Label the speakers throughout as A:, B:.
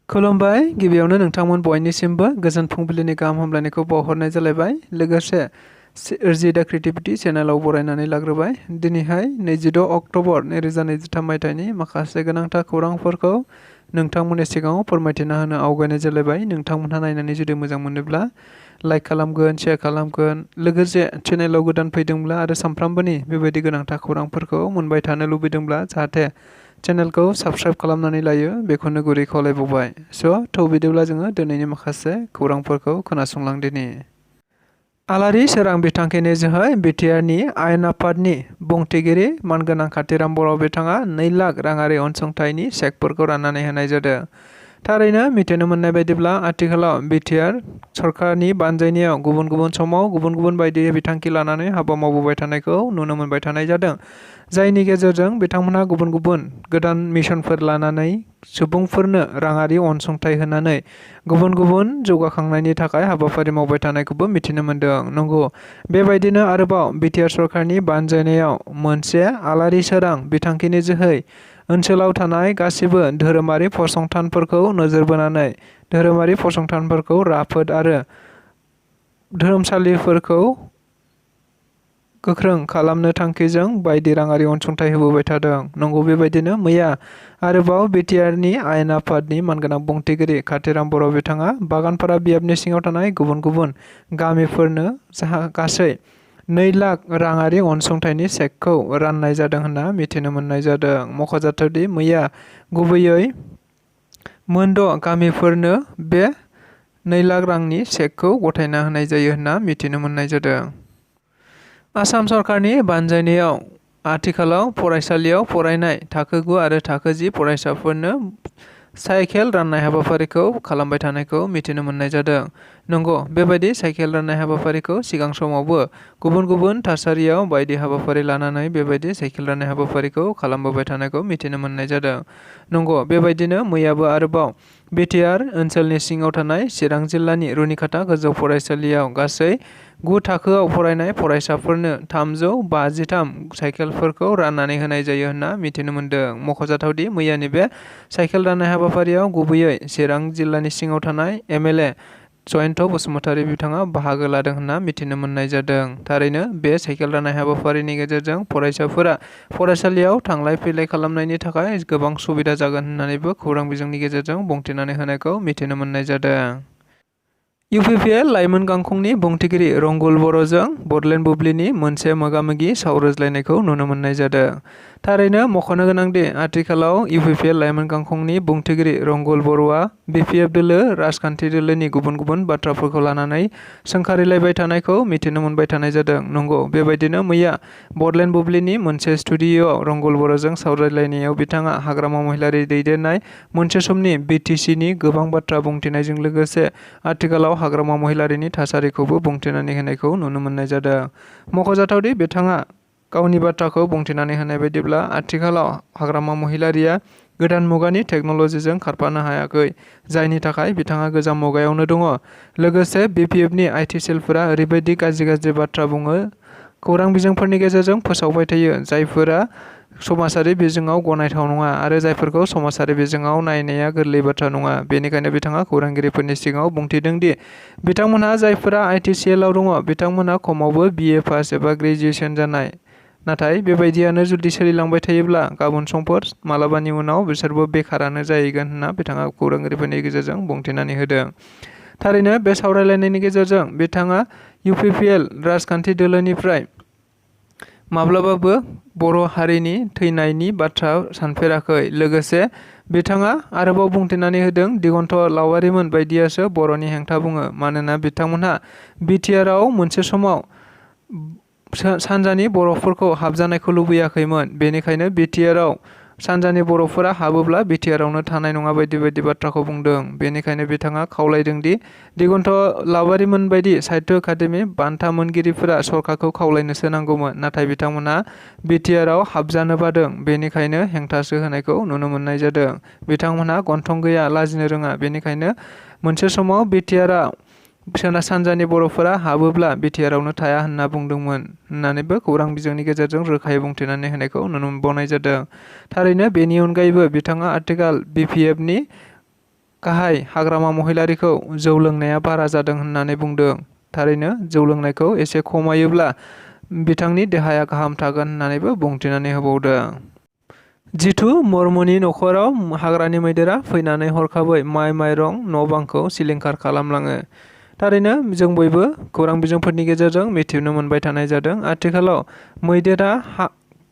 A: खुलुमबाय गिबियावनो नोंथांमोन बयनिसिमबो गोजोन फुंबिलिनि गाहाम हामलायनायखौ बावहरनाय जालायबाय लोगोसे सोरजिथेक्रिएटिभिटी चेनेलाव बरायनानै लाग्रोबाय दिनैहाय 26 अक्ट'बर 2023 मायथाइनि माखासे गोनांथार खौरांफोरखौ नोंथांमोननि सिगाङाव फोरमायथिना होनो आवगायनाय जालायबाय नोंथांमोनहा नायनानै जुदि मोजां मोनोब्ला लाइक खालामगोन शेयार खालामगोन लोगोसे चेनेलाव गोदान फैदोंब्ला आरो सानफ्रामबोनि बेबायदि गोनांथार खौरांफोरखौ मोनबाय थानो लुबैदोंब्ला जाहाथे चेनेलखौ साबस्क्राइब खालामनानै लायो बेखौनो गुरै खावलायबावबाय थ' बिदिब्ला जोङो दिनैनि माखासे खौरांफोरखौ खोनासंलांदिनि आलारि सोरां बिथांखिनि जोहै बिटिआरनि आयेन आफादनि बुंथिगिरि मानगोनां कातिराम बर' बिथाङा 2 लाख राङारि अनसुंथाइनि चेकफोरखौ राननानै होनाय जादों। थारैनो मिथिनो मोननाय बायदिब्ला आथिखालाव बिटिआर सरकारनि बानजायनायाव गुबुन गुबुन समाव गुबुन गुबुन बायदि बिथांखि लानानै हाबा मावबोबाय थानायखौ नुनो मोनबाय थानाय जादों जायनि गेजेरजों बिथांमोनहा गुबुन गुबुन गोदान मिशनफोर लानानै सुबुंफोरनो राङारि अनसुंथाइ होनानै गुबुन गुबुन जौगाखांनायनि थाखाय हाबाफारि मावबाय थानायखौबो मिथिनो मोन्दों। नंगौ बेबायदिनो आरोबाव बिटिआर सरकारनि बानजायनायाव मोनसे आलारि सोरां बिथांखिनि जोहै ओनसोलाव थानाय गासिबो धोरोमारि फसंथानफोरखौ नोजोर बोनानै धोरोमारि फसंथानफोरखौ राफोद आरो धोरोमसालिफोरखौ गोख्रों खालामनो थांखिजों बायदि राङारि अनसुंथाइ होबोबाय थादों। नंगौ बेबायदिनो मैया आरोबाव बिटिआरनि आयेन आफादनि मानगोनां बुंथिगिरि कातिराम बर' बिथाङा बागानपारा बियाबनि सिङाव थानाय गुबुन गुबुन गामिफोरनो गासै 2 लाख राङारि अनसुंथाइनि चेकखौ राननाय जादों होनना मिथिनो मोननाय जादों। मख'जाथावदि मैया गुबैयै मोनद' गामिफोरनो बे 2 लाख रांनि चेकखौ गथायना होनाय जायो होनना मिथिनो मोननाय जादों। आसाम सरकारनि बानजायनायाव आथिखालाव फरायसालियाव फरायनाय थाखो 9 आरो थाखो 10 फरायसाफोरनो साइकेल राननाय हाबाफारिखौ खालामबाय थानायखौ मिथिनो मोननाय जादों। नंगौ बेबायदि साइकेल राननाय हाबाफारिखौ सिगां समावबो गुबुन गुबुन थासारियाव बायदि हाबाफारि लानानै बेबायदि साइकेल राननाय हाबाफारिखौ खालामबोबाय थानायखौ मिथिनो मोननाय जादों। नंगौ बेबायदिनो मैयाबो आरोबाव बिटिआर ओनसोलनि सिङाव थानाय चिरां जिल्लानि रुनिखाता गोजौ फरायसालियाव गासै 9 थाखोआव फरायनाय फरायसाफोरनो 353 साइकेलफोरखौ राननानै होनाय जायो होनना मिथिनो मोन्दों। मख'जाथावदि मैयानि बे साइकेल राननाय हाबाफारियाव गुबैयै चिरां जिल्लानि सिङाव थानाय एमएलए जयन्त बसुमतारी बिथाङा बाहागो लादों होनना मिथिनो मोननाय जादों। थारैनो बे साइकेल राननाय हाबाफारिनि गेजेरजों फरायसाफोरा फरायसालियाव थांलाय फैलाय खालामनायनि थाखाय गोबां सुबिदा जागोन होननानैबो खौरां बिजोंनि गेजेरजों बुंथिनानै होनायखौ मिथिनो मोननाय जादों। इउपिपिएल लाइमोन गांखंनि बुंथिगिरि रंगुल बर'जों बड'लेण्ड बुब्लिनि मोनसे मोगा-मोगि सावरायज्लायनायखौ नुनो मोननाय जादों। थारैनो मख'नो गोनांदि आथिखालाव इउपिपिएल लाइमोन गांखंनि बुंथिगिरि रंगुल बर'आ बिपिएफ दोलो राजखान्थि दोलोनि गुबुन गुबुन बाथ्राफोरखौ लानानै सोंखारिलायबाय थानायखौ मिथिनो मोनबाय थानाय जादों। नंगौ बेबायदिनो मैया बड'लेण्ड बुब्लिनि मोनसे स्टुडिअ'आव रंगुल बर'जों सावरायलायनायाव बिथाङा हाग्रामा महिलारि दैदेननाय मोनसे समनि बिटिसिनि गोबां बाथ्रा बुंथिनायजों लोगोसे आथिखालाव हाग्रामा महिलारिनि थासारिखौबो बुंथिनानै होनायखौ नुनो मोननाय जादों। मख'जाथावदि बिथाङा गावनि बाथ्राखौ बुंथिनानै होनाय बायदिब्ला आथिखालाव हाग्रामा महिलारिया गोदान मुगानि टेक्न'लजिजों खारफानो हायाखै जायनि थाखाय बिथाङा गोजाम मुगायावनो दङ। लोगोसे बिपिएफनि आइटि सेलफोरा ओरैबायदि गाज्रि बाथ्रा बुङो खौरां बिजोंफोरनि गेजेरजों फोसावबाय थायो जायफोरा समाजारि बिजोङाव गनायथाव नङा आरो जायफोरखौ समाजारि बिजोङाव नायनाया गोरलै बाथ्रा नङा। बेनिखायनो बिथाङा खौरांगिरिफोरनि सिगाङाव बुंथिदों दि बिथांमोनहा जायफोरा आइटि सेलआव दङ बिथांमोनहा खमावबो बिए पास एबा ग्रेजुएसन जानाय। नाथाय बेबायदियानो जुदि सोलिलांबाय थायोब्ला गाबोन समफोर मालाबानि उनाव बिसोरबो बेखारानो जाहैगोन होनना बिथाङा खौरांगिरिफोरनि गेजेरजों बुंथिनानै होदों। थारैनो बे सावरायलायनायनि गेजेरजों बिथाङा इउपिपिएल राजखान्थि दोलोनिफ्राय माब्लाबाबो बर' हारिनि थैनायनि बाथ्रा सानफेराखै। लोगोसे बिथाङा आरोबाव बुंथिनानै होदों दिगन्त लावारिमोन बायदियासो बर'नि हेंथा बुङो मानोना बिथांमोनहा बिटिआरआव मोनसे समाव सानजानि बर'फोरखौ हाबजानायखौ लुबैयाखैमोन बेनिखायनो बिटिआरआव सानजानि बर'फोरा हाबोब्ला बिटिआरआवनो थानाय नङा बायदि बाथ्राखौ बुंदों। बेनिखायनो बिथाङा खावलायदों दि दिगन्त लावारिमोन बायदि साहित्य एकाडेमि बान्था मोनगिरिफोरा सरकारखौ खावलायनोसो नांगौमोन नाथाय बिथांमोनहा बिटिआरआव हाबजानो बादों बेनिखायनो हेंथासो होनायखौ नुनो मोननाय जादों। बिथांमोनहा गन्थं गैया लाजिनो रोङा बेनिखायनो मोनसे समाव बिटिआरआव सानजानि बर'फोरा हाबोब्ला बिटिआरआवनो थाया होनना बुंदोंमोन होननानैबो खौरां बिजोंनि गेजेरजों रोखायै बुंथिनानै होनायखौ नुनो मोनबावनाय जादों। थारैनो बेनि अनगायैबो बिथाङा आथिखाल बिपिएफनि गाहाय हाग्रामा महिलारिखौ जौ लोंनाया बारा जादों होननानै बुंदों। थारैनो जौ लोंनायखौ एसे खमायोब्ला बिथांनि देहाया गाहाम थागोन होननानैबो बुंथिनानै होबावदों। जिथु मुर्मुनि नखराव हाग्रानि मैदेरा फैनानै हरखाबै माइ माइरं न' बांखौ सिलिंखार खालामलाङो। थारैनो जों बयबो खौरां बिजोंफोरनि गेजेरजों मिथिनो मोनबाय थानाय जादों। आथिखालाव मैदेरा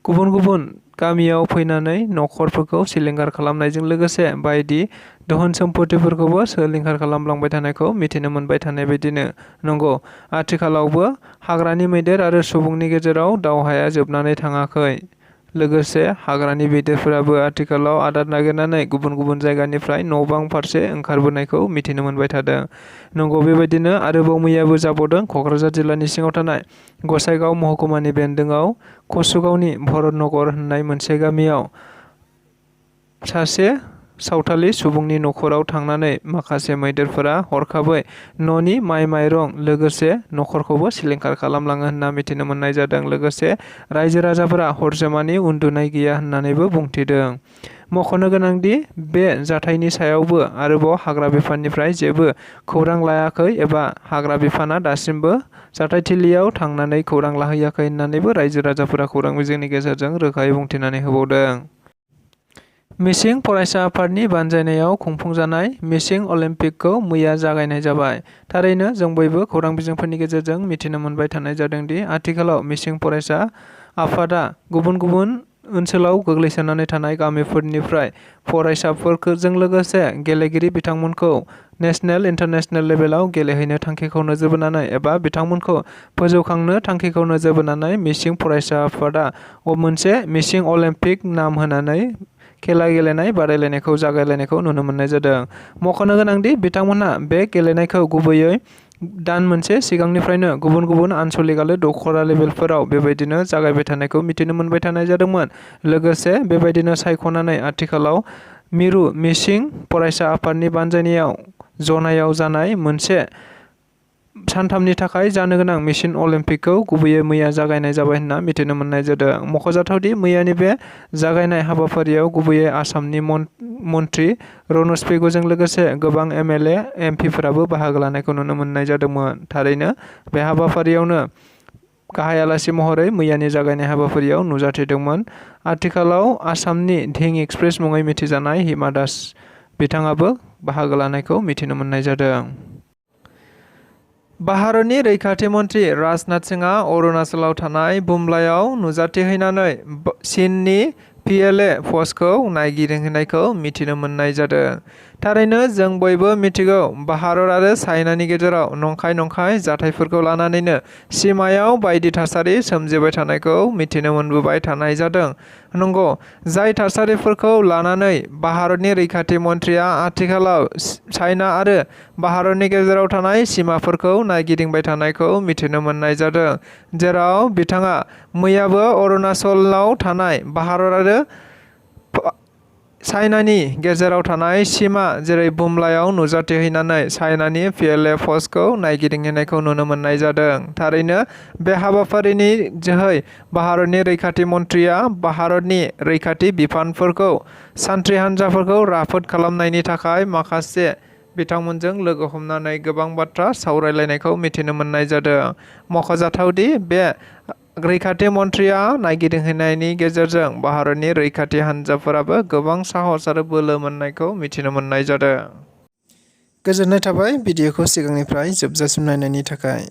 A: गुबुन गुबुन गामियाव फैनानै नखरफोरखौ सिलिंखार खालामनायजों लोगोसे बायदि धोन सम्पतिफोरखौबो सिलिंखार खालामलांबाय थानायखौ मिथिनो मोनबाय थानाय बायदिनो नंगौ आथिखालावबो हाग्रानि मैदेर आरो सुबुंनि गेजेराव दावहाया जोबनानै थाङाखै। लोगोसे हाग्रानि मैदेरफोराबो आथिखालाव आदार नागिरनानै गुबुन गुबुन जायगानिफ्राय न' बां फारसे ओंखारबोनायखौ मिथिनो मोनबाय थादों। नंगौ बेबायदिनो आरोबाव मैयाबो जाबावदों क'क्राझार जिल्लानि सिङाव थानाय गसाइगाव महकुमानि बेन्दोंआव कसुगावनि भरतनगर होननाय मोनसे गामियाव सासे सावथालि सुबुंनि नखराव थांनानै माखासे मैदेरफोरा हरखाबै न'नि माइ माइरं लोगोसे नखरखौबो सिलिंखार खालामलाङो होनना मिथिनो मोननाय जादों। लोगोसे रायजो राजाफोरा हरसेमानि उन्दुनाय गैया होननानैबो बुंथिदों। मख'नो गोनांदि बे जाथायनि सायावबो आरोबाव हाग्रा बिफाननिफ्राय जेबो खौरां लायाखै एबा हाग्रा बिफाना दासिमबो जाथायथिलियाव थांनानै खौरां लाहैयाखै होननानैबो रायजो राजाफोरा खौरां बिजोंनि गेजेरजों रोखायै बुंथिनानै होबावदों। मिसिं फरायसा आफादनि बानजायनायाव खुंफुंजानाय मिसिं अलिम्पिकखौ मैया जागायनाय जाबाय। थारैनो जों बयबो खौरां बिजोंफोरनि गेजेरजों मिथिनो मोनबाय थानाय जादोंदि आथिखालाव मिसिं फरायसा आफादा गुबुन गुबुन ओनसोलाव गोग्लैसोनानै थानाय गामिफोरनिफ्राय फरायसाफोरजों लोगोसे गेलेगिरि बिथांमोनखौ नेशनेल इन्टारनेशनेल लेभेलाव गेलेहैनो थांखिखौ नोजोर बोनानै एबा बिथांमोनखौ फोजौखांनो थांखिखौ नोजोर बोनानै मिसिं फरायसा आफादा मोनसे मिसिं अलिम्पिक नाम होनानै खेला गेलेनाय बादायलायनायखौ जागायलायनायखौ नुनो मोननाय जादों। मख'नो गोनांदि बिथांमोनहा बे गेलेनायखौ गुबैयै दान मोनसे सिगांनिफ्रायनो गुबुन गुबुन आनसलिक आरो दखरा लेभेलफोराव बेबायदिनो जागायबाय थानायखौ मिथिनो मोनबाय थानाय जादोंमोन। लोगोसे बेबायदिनो सायख'नानै आथिखालाव मिरु मिसिं फरायसा आफादनि बानजायनायाव जनायाव जानाय मोनसे सानथामनि थाखाय जानो गोनां मिसिं अलिम्पिकखौ गुबैयै मैया जागायनाय जाबाय होनना मिथिनो मोननाय जादों। मख'जाथावदि मैयानि बे जागायनाय हाबाफारियाव गुबैयै आसामनि मन्त्रि रनज पेगुजों लोगोसे गोबां एमएलए एमपिफोराबो बाहागो लानायखौ नुनो मोननाय जादोंमोन। थारैनो बे हाबाफारियावनो गाहाय आलासि महरै मैयानि जागायनाय हाबाफारियाव नुजाथिदोंमोन आथिखालाव आसामनि धिं एक्सप्रेस मुङै मिथिजानाय हिमा दास बिथाङाबो बाहागो लानायखौ मिथिनो मोननाय जादों। भारतनि रैखाथि मन्त्रि राजनाथ सिंहआ अरुणाचलाव थानाय बुमलायाव नुजाथिहैनानै चीननि पिएलए पस्टखौ नायगिदिंहैनायखौ मिथिनो मोननाय जादों। थारैनो जों बयबो मिथिगौ भारत आरो चाइनानि गेजेराव नंखाय जाथायफोरखौ लानानैनो सिमायाव बायदि थासारि सोमजिबाय थानायखौ मिथिनो मोनबोबाय थानाय जादों। नंगौ जाय थासारिफोरखौ लानानै भारतनि रैखाथि मन्थ्रिया आथिखालाव चाइना आरो भारतनि गेजेराव थानाय सिमाफोरखौ नायगिदिंबाय थानायखौ मिथिनो मोननाय जादों। जेराव बिथाङा मैयाबो अरुणाचलाव थानाय भारत आरो चाइनानि गेजेराव थानाय सिमा जेरै बुमलायाव नुजाथिहैनानै चाइनानि पिएलए पस्टखौ नायगिदिंहैनायखौ नुनो मोननाय जादों। थारैनो बे हाबाफारिनि जोहै भारतनि रैखाथि मन्थ्रिया भारतनि रैखाथि बिफानफोरखौ सान्थ्रि हान्जाफोरखौ राफोद खालामनायनि थाखाय माखासे बिथांमोनजों लोगो हमनानै गोबां बाथ्रा सावरायलायनायखौ मिथिनो मोननाय जादों। मख'जाथावदि बे रैखाथि मन्थ्रिया नायगिदिंहैनायनि गेजेरजों भारतनि रैखाथि हान्जाफोराबो गोबां साहस आरो बोलो मोननायखौ मिथिनो मोननाय जादों। गोजोननाय थाबाय भिडिअखौ सिगांनिफ्राय जोबजासिम नायनायनि थाखाय।